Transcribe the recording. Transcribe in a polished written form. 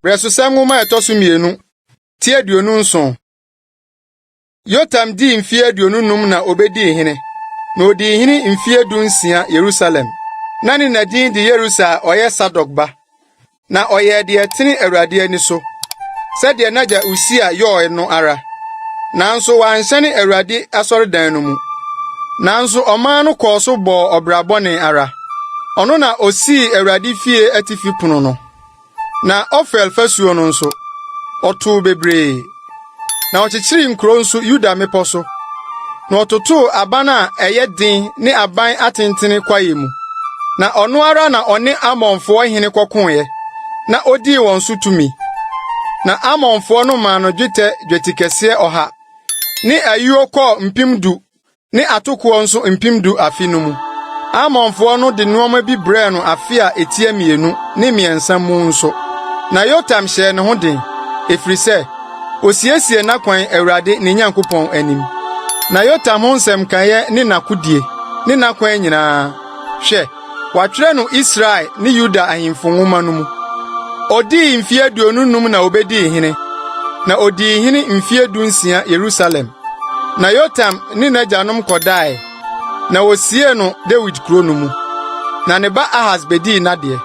Brɛsosɛm Nwoma a ɛtɔ so mmienu, ti 27. Yotam dii mfe 25 na obedii hene, na odii hene mfe 16 Yerusalem. Na ne na din de Yerusa a ɔyɛ Sadok ba. Na ɔyɛɛ deɛ ɛtene Awurade ani so, sɛdeɛ n'agya Usia yɔe no ara. Nanso wanhyɛne Awurade asɔredan no mu. Nanso ɔman no kɔɔ so bɔɔ ɔbra bɔne ara. Ɔno na osii Awurade fie atifi pon no. Na Ofel fasuo no nso, ɔtoo bebree. Na ɔkyekyeree nkurow nso Yuda mmepɔw so. Na ɔtotoo aban a ɛyɛ den ne aban atenten kwae mu. Na ɔno ara na ɔne Amonfoɔ hene kɔkoeɛ, na odii wɔn so tumi. Na Amonfoɔ no maa no dwetɛ dwetikɛseɛ 100 ne ayuo kɔɔ 10,000 ne atokoɔ nso 10,000 afe no mu. Amonfoɔ no de nneɛma bi brɛɛ no afe a etia mmienu ne mmiɛnsa mu nso. Na Yotam hyɛɛ ne ho den, efiri sɛ, osiesiee n'akwan Awurade ne Nyankopɔn anim. Na Yotam ho nsɛm nkaeɛ ne n'akodie, ne n'akwan nyinaa, hwɛ, wɔatwerɛ no Israel ne Yuda ahemfo nwoma no mu. Odii mfe 25 na obedii hene, na odii hene mfe 16 Yerusalem. Na Yotam ne n'agyanom kɔdae, na wosiee no Dawid kurow no mu. Na ne ba Ahas bedii n'ade.